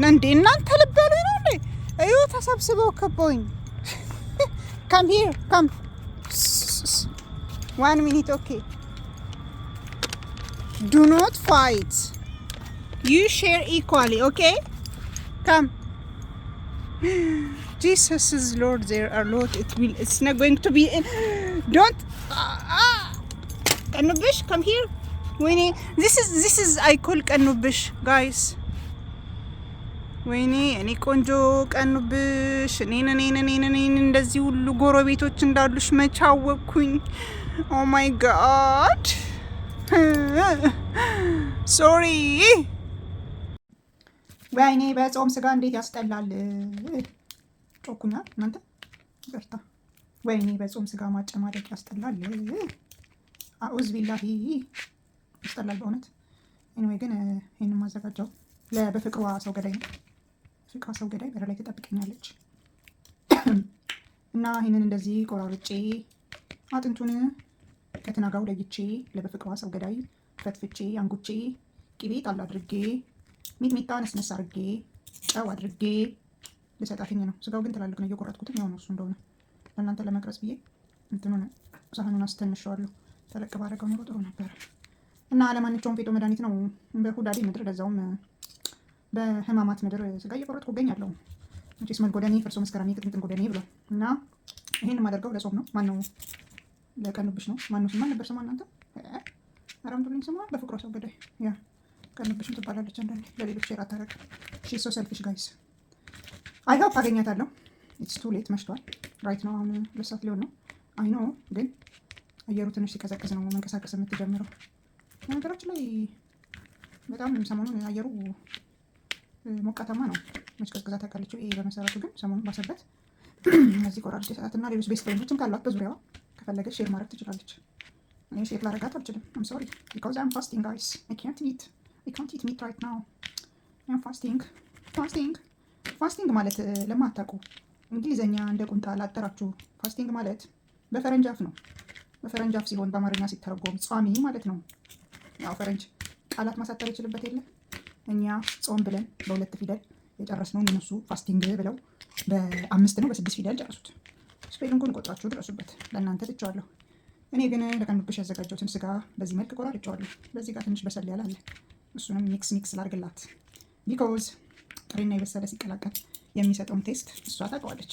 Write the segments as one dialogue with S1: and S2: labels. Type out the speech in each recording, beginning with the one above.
S1: እንዴ እናንተ ልበሉኝ ነው እንዴ? እዩ ተሰብስበው ከበውኝ። Come here, come, one minute, okay. Do not fight, you share equally, okay? Come. Jesus is Lord. There are lot. It will. It's not going to be. Don't. ቀኑብሽ, come here. ወይኔ, this is I call ቀኑብሽ, guys. ወይኔ እኔ ቆንጆ ቀኑብሽ፣ እኔን እኔን እኔን እኔን እንደዚህ ሁሉ ጎረቤቶች እንዳሉሽ መች አወቅኩኝ? Oh my God, sorry። ወይኔ በጾም ስጋ እንዴት ያስጠላል። ጮኩኛል እናንተ ይቅርታ። ወይኔ በጾም ስጋ ማጨማደቅ ያስጠላል። አኡዝ ቢላሂ ያስጠላል በእውነት። Anyway ግን ይህን ማዘጋጀው በፍቅሯ ሰው ገዳይ ነው። ፍቅሯ ሰው ገዳይ በር ላይ ትጠብቀኛለች እና ይህንን እንደዚህ ቆራርጬ አጥንቱን ከትናጋው ለይቼ ለበፍቅሯ ሰው ገዳይ ፈትፍቼ አንጉቼ ቂቤ ጣል አድርጌ ሚጥሚጣ ነስነስ አድርጌ ጨው አድርጌ ልሰጣትኝ ነው። ስጋው ግን ትላልቅ ነው፣ እየቆረጥኩትም ያው ነው እሱ እንደሆነ ለእናንተ ለመቅረጽ ብዬ እንትኑን ሳህኑን አስተንሸዋለሁ። ተለቅ ባደረገው ኖሮ ጥሩ ነበረ። እና ለማንኛውም ፌጦ መድኃኒት ነው። በሁዳዴ ምድር ለዛውም በህማማት ምድር ስጋ እየቆረጥኩ እገኛለሁ። መቼስ መልጎደኔ ፍርሶ መስከረሜ ቅጥምጥም ጎደኔ ብሏል። እና ይሄን የማደርገው ለጾም ነው። ማነው ለቀኑብሽ ነው። ማነው ስማ ነበር ስሟ እናንተ አራምዱልኝ ስሟ በፍቅሯ ሰው ገዳይ yeah ቀኑብሽም ትባላለች። አንዳንዴ ለሌሎች share አታደርግም። She so selfish, guys. I hope አገኛታለሁ። It's too late፣ መሽቷል። Right now አሁን 2 ሰዓት ሊሆን ነው። I know ግን አየሩ ትንሽ ሲቀዘቅዝ ነው መንቀሳቀስ የምትጀምረው። በነገራችን ላይ በጣም ሰሞኑን አየሩ ሞቃታማ ነው። መች ቀዝቅዛ ታውቃለች? ይሄ በመሰረቱ ግን ሰሞኑን ባሰበት። እነዚህ ቆራርጬ ሰጣት እና ሌሎች best friend ኦችም ካሏት በዙሪያዋ ከፈለገች share ማድረግ ትችላለች። እኔ share ላረጋት አልችልም። አም ሶሪ ቢኮዝ አም ፋስቲንግ ጋይስ። አይ ካንት ኢት፣ አይ ካንት ኢት ሚት ራይት ናው። አም ፋስቲንግ፣ ፋስቲንግ። ፋስቲንግ ማለት ለማታውቁ እንግሊዘኛ እንደ ቁንጣ ላጠራችሁ fasting ማለት በፈረንጅ አፍ ነው። በፈረንጅ አፍ ሲሆን በአማርኛ ሲተረጎም ጿሚ ማለት ነው። ያው ፈረንጅ ቃላት ማሳጠር ይችልበት የለ፣ እኛ ጾም ብለን በሁለት ፊደል የጨረስነውን እነሱ fasting ብለው በአምስት ነው በስድስት ፊደል ጨረሱት። Spelling ኡን ቆጥራችሁ ድረሱበት። ለእናንተ ትቼዋለሁ። እኔ ግን ለቀኑብሽ ያዘጋጀሁትን ስጋ በዚህ መልክ ቆራርጬዋለሁ። በዚህ ጋር ትንሽ በሰል ያለ አለ። እሱንም mix mix ላርግላት because ጥሬና የበሰለ ሲቀላቀል የሚሰጠውን taste እሷ ታውቀዋለች።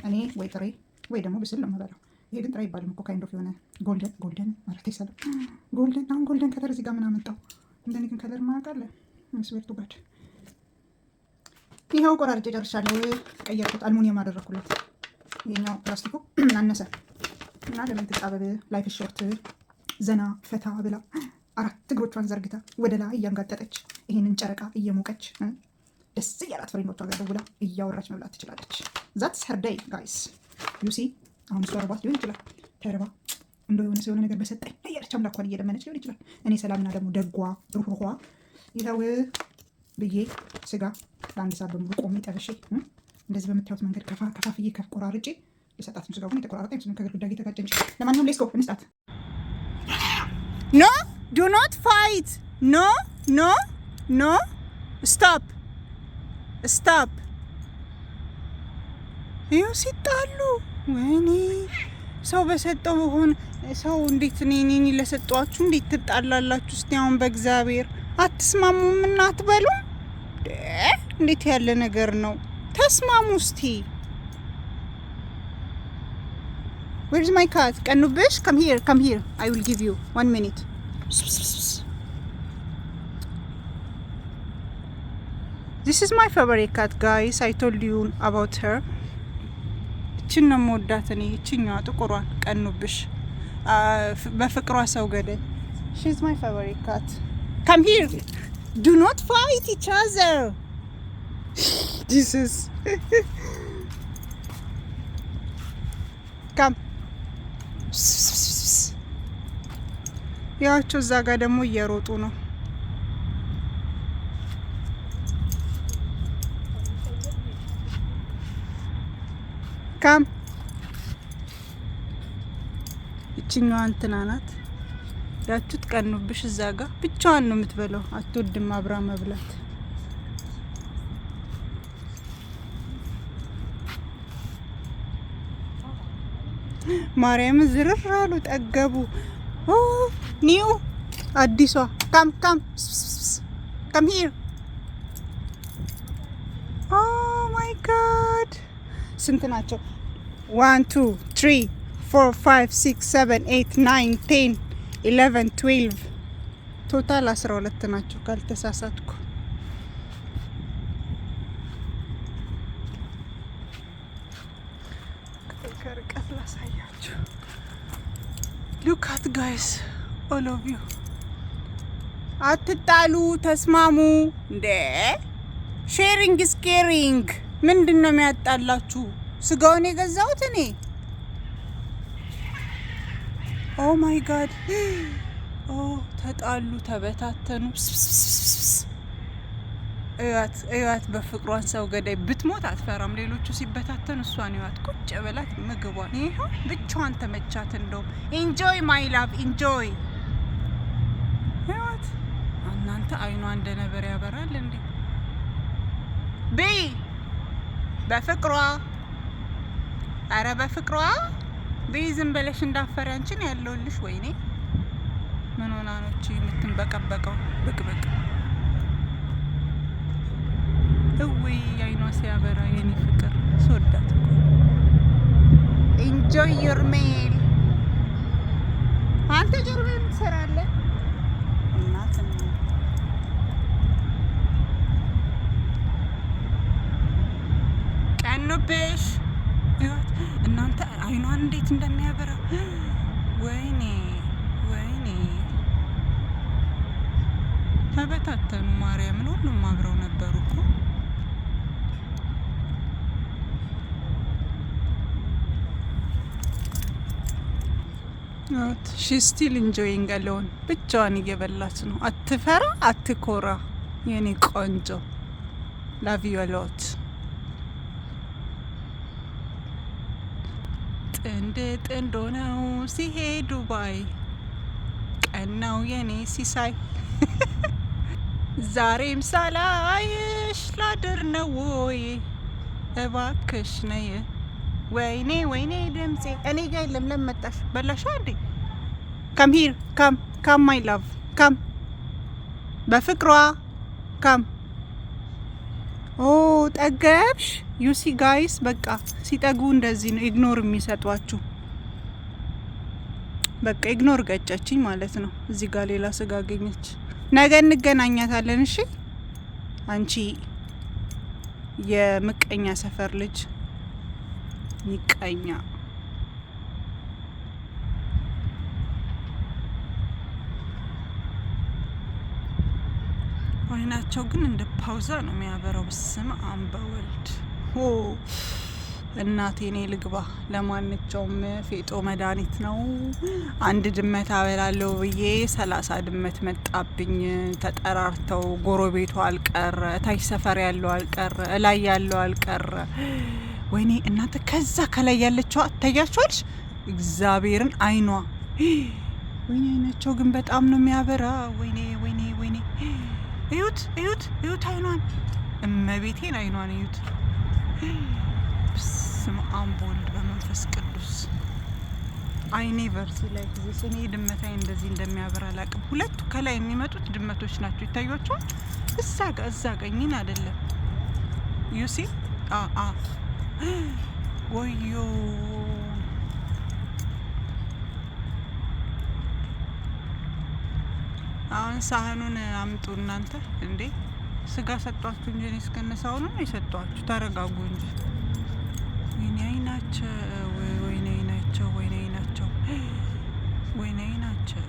S1: እኔ ወይ ጥሬ ወይ ደግሞ ብስል ነው የምበላው። ይሄ ግን ጥሬ አይባልም እኮ፣ kind of የሆነ golden golden ማለት ይሰላል። Golden አሁን golden color እዚህ ጋር ምን አመጣው? እንደኔ ግን color ማያውቃለ፣ swear to God። ይኸው ቆራርጬ ጨርሻለሁ። ቀየርኩት፣ አልሙኒየም አደረኩለት። ይሄኛው ፕላስቲኩ አነሰ እና ለምን ትጣበብ? Life short፣ ዘና ፈታ ብላ አራት እግሮቿን ዘርግታ ወደ ላይ እያንጋጠጠች ይሄንን ጨረቃ እየሞቀች ደስ እያላት friend ኦቿ ጋር ደውላ እያወራች መብላት ትችላለች። That's her day, guys, you see። አሁን እሷ ርቧት ሊሆን ይችላል። ተርባ እንደው የሆነ ሰው የሆነ ነገር በሰጠኝ እያለች አምላኳን እየለመነች ሊሆን ይችላል። እኔ ሰላምና ደግሞ ደጓ ሩህሩኋ ይኸው ብዬ ስጋ ለአንድ ሰዓት በሙሉ ቆሜ ጠብሼ እንደዚህ በምታዩት መንገድ ከፋ ከፋፍዬ ቆራርጬ ልሰጣት ነው። ስጋው ግን የተቆራረጠ አይመስልም፣ ከግድግዳ ጋር የተጋጨ እንጂ። ለማንኛውም let's go፣ እንስጣት። No, do not fight, no, no, no, stop, stop። ይኸው ሲጣሉ፣ ወይኔ ሰው በሰጠው ሆን ሰው እንዴት እኔ እኔ ለሰጧችሁ እንዴት ትጣላላችሁ? እስቲ አሁን በእግዚአብሔር አትስማሙም እና አትበሉም? እንዴት ያለ ነገር ነው? ተስማሙ እስቲ። Where's my cat? ቀኑብሽ፣ come here, come here. I will give you one minute. This is my favorite cat, guys. I told you about her. እችን ነው የምወዳት እኔ፣ እችኛዋ ጥቁሯን ቀኑብሽ በፍቅሯ ሰው ገዳይ። She's my favorite cat. Come here. Do not fight each other. Jesus, come. ያቸው እዛ ጋር ደግሞ እየሮጡ ነው። Come። ይችኛዋ እንትና ናት። ያቹት ቀኑብሽ እዛ ጋር ብቻዋን ነው የምትበላው። አትወድም አብራ መብላት። ማርያም ዝርር አሉ፣ ጠገቡ። New አዲሷ፣ come, come, come here. Oh my God፣ ስንት ናቸው? 1, 2, 3, 4, 5, 6, 7, 8, 9, 10, 11, 12፣ total 12 ናቸው ካልተሳሳትኩ። ከርቀት ላሳያችሁ። Look at, guys, all of you። አትጣሉ፣ ተስማሙ። እንዴ፣ sharing is caring። ምንድን ነው የሚያጣላችሁ? ስጋውን የገዛሁት እኔ። Oh my God፣ oh፣ ተጣሉ፣ ተበታተኑ። እያት እያት፣ በፍቅሯን ሰው ገዳይ ብትሞት አትፈራም። ሌሎቹ ሲበታተኑ እሷን እያት፣ ቁጭ ብላት ምግቧን ይኸው ብቻዋን ተመቻት። እንደውም enjoy, my love, enjoy። እያት እናንተ፣ አይኗ እንደ ነበር ያበራል እንዴ! ብይ በፍቅሯ፣ አረ በፍቅሯ ብይ፣ ዝም ብለሽ እንዳፈሪ አንቺን ያለውልሽ። ወይኔ፣ ምን ሆና ነው እቺ የምትንበቀበቀው? ብቅብቅ። እውይ፣ አይኗ ሲያበራ፣ የኔ ፍቅር፣ ስወዳት እኮ። Enjoy your meal። አንተ ጀርባ የምትሰራለህ እናት ነው። ቀኑብሽ። እናንተ፣ አይኗን እንዴት እንደሚያበራ፣ ወይኔ ወይኔ፣ ተበታተኑ። ማርያምን፣ ሁሉም አብረው ነበሩ እኮ። She still enjoying alone፣ ብቻዋን እየበላች ነው። አትፈራ አትኮራ፣ የኔ ቆንጆ፣ love you a lot። ጥንድ ጥንድ ሆነው ሲሄዱ ባይ ቀናው የኔ ሲሳይ። ዛሬም ሳላይሽ ላድር ነው ወይ? እባክሽ ነይ። ወይኔ ወይኔ፣ ድምፄ እኔ ጋ የለም። ለምን መጣሽ? በላሻ እንዴ? Come here, come, come, my love, come። በፍቅሯ come። Oh፣ ጠገብሽ። You see, guys፣ በቃ ሲጠግቡ እንደዚህ ነው ignore የሚሰጧችሁ። በቃ ignore ገጨችኝ ማለት ነው። እዚህ ጋር ሌላ ስጋ አገኘች። ነገ እንገናኛታለን። እሺ አንቺ የምቀኛ ሰፈር ልጅ፣ ምቀኛ። አይናቸው ግን እንደ ፓውዛ ነው የሚያበራው። በስመ አብ በወልድ። እናቴ፣ እኔ ልግባ። ለማንኛውም ፌጦ መድኃኒት ነው። አንድ ድመት አበላለሁ ብዬ 30 ድመት መጣብኝ። ተጠራርተው ጎረቤቱ አልቀረ፣ ታች ሰፈር ያለው አልቀረ፣ እላይ ያለው አልቀረ። ወይኔ እናንተ፣ ከዛ ከላይ ያለችው አታያችኋልሽ? እግዚአብሔርን አይኗ፣ ወይኔ፣ አይናቸው ግን በጣም ነው የሚያበራ። ወይኔ ወይኔ ወይኔ፣ እዩት እዩት እዩት አይኗን፣ እመቤቴን አይኗን እዩት። በስመ አብ በወልድ በመንፈስ ቅዱስ። I never see like this። እኔ ድመት አይን እንደዚህ እንደሚያበራ አላውቅም። ሁለቱ ከላይ የሚመጡት ድመቶች ናቸው፣ ይታያቸዋል። እዛ ጋ፣ እዛ ጋ፣ እኝን አይደለም። You see? አ አ ወዮ፣ አሁን ሳህኑን አምጡ እናንተ። እንዴ፣ ስጋ ሰጧችሁ እንጂ እኔ እስከነ ሳህኑ ነው የሰጧችሁ። ተረጋጉ እንጂ። ወይኔ አይናቸው፣ ወይኔ አይናቸው፣ ወይኔ አይናቸው፣ ወይኔ አይናቸው።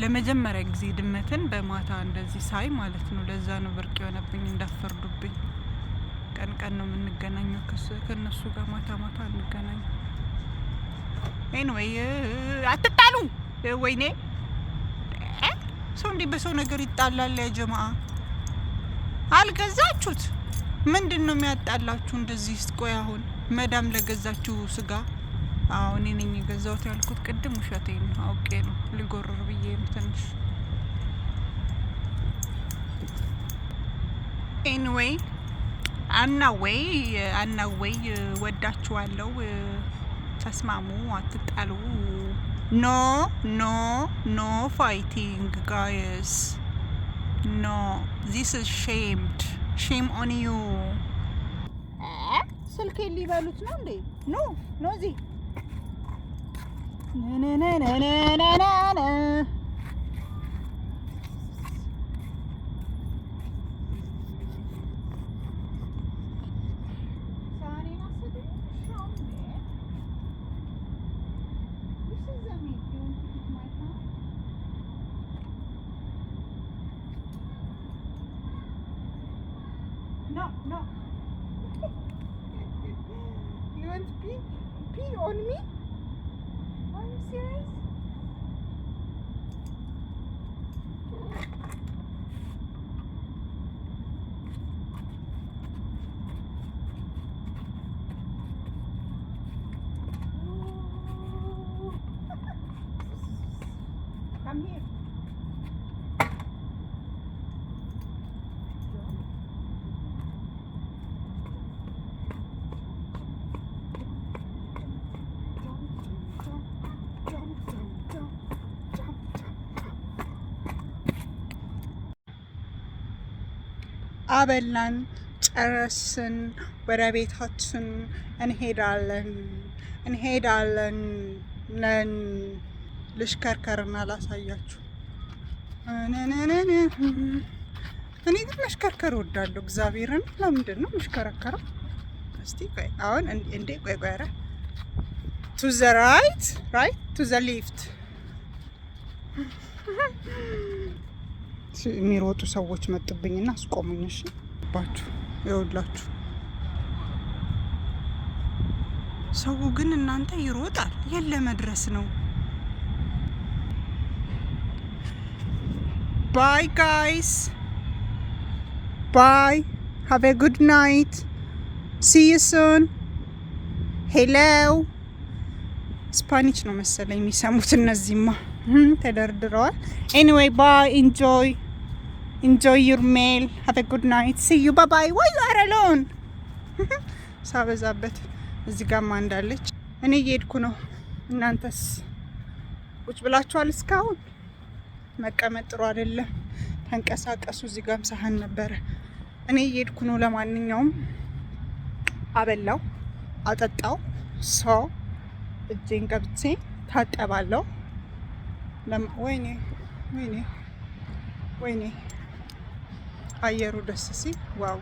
S1: ለመጀመሪያ ጊዜ ድመትን በማታ እንደዚህ ሳይ ማለት ነው። ለዛ ነው ብርቅ የሆነብኝ፣ እንዳፈርዱብኝ። ቀን ቀን ነው የምንገናኘው ከእነሱ ጋር፣ ማታ ማታ እንገናኝ። Anyway፣ አትጣሉ። ወይኔ፣ ሰው እንዲህ በሰው ነገር ይጣላል? ያ ጀማአ፣ አልገዛችሁት? ምንድን ነው የሚያጣላችሁ? እንደዚህ ቆይ፣ አሁን መዳም ለገዛችሁ ስጋ፣ አዎ እኔ ነኝ የገዛሁት ያልኩት ቅድም ውሸቴን ነው፣ አውቄ ነው፣ ሊጎርር ብዬ ነው ትንሽ። Anyway አና ወይ አና ወይ፣ ወዳችኋለሁ። ተስማሙ፣ አትጣሉ። No, no, no fighting, guys, no. This is shamed, shame on you. ስልኬን ሊበሉት ነው እንዴ? No, no, እዚህ ነነነነነነነ። ሳህኔን አሰጡኝ። እሺ አሁን እንዴ? This is the meat. You want to eat my hand? No, no. You want pee? Pee on me? Are you serious? Ooh. Come here. Jump. Jump, jump, jump, jump, jump, jump, jump, jump. አበላን፣ ጨረስን። ወደ ቤታችን እንሄዳለን እንሄዳለን ነን። ልሽከርከርና ላሳያችሁ። እኔ ግን መሽከርከር እወዳለሁ። እግዚአብሔርን ለምንድን ነው የምሽከረከረው? እስቲ ቆይ አሁን እንዴ፣ ቆይ ቆይ፣ ኧረ to the right, right, to the left። የሚሮጡ ሰዎች መጡብኝና አስቆሙኝ። እሺ ባችሁ ይኸውላችሁ፣ ሰው ግን እናንተ ይሮጣል። የት ለመድረስ ነው? Bye guys, bye, have a good night, see you soon, hello። Spanish ነው መሰለኝ የሚሰሙት እነዚህማ ተደርድረዋል። Anyway, bye, enjoy, enjoy your meal, have a good night, see you, bye bye. Why you are alone? ሳበዛበት እዚህ ጋማ እንዳለች እኔ እየሄድኩ ነው። እናንተስ ቁጭ ብላችኋል እስካሁን? መቀመጥ ጥሩ አይደለም። ተንቀሳቀሱ። እዚህ ጋም ሳህን ነበረ። እኔ እየሄድኩ ነው። ለማንኛውም አበላው፣ አጠጣው፣ so እጄን ገብቼ ታጠባለሁ። ወይኔ ወይኔ ወይኔ፣ አየሩ ደስ ሲል፣ wow!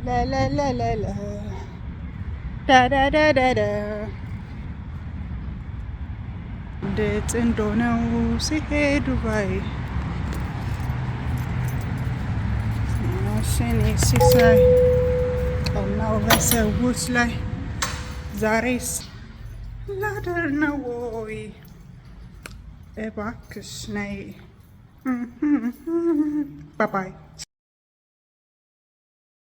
S1: ላላላላላ ዳዳዳዳዳ። እንደ ጥንድ ሆነው ሲሄዱ ባይ ሽኔ ሲሳይ ቀናው በሰዎች ላይ። ዛሬስ ላደር ነው ወይ? እባክሽ ነይ። Bye bye.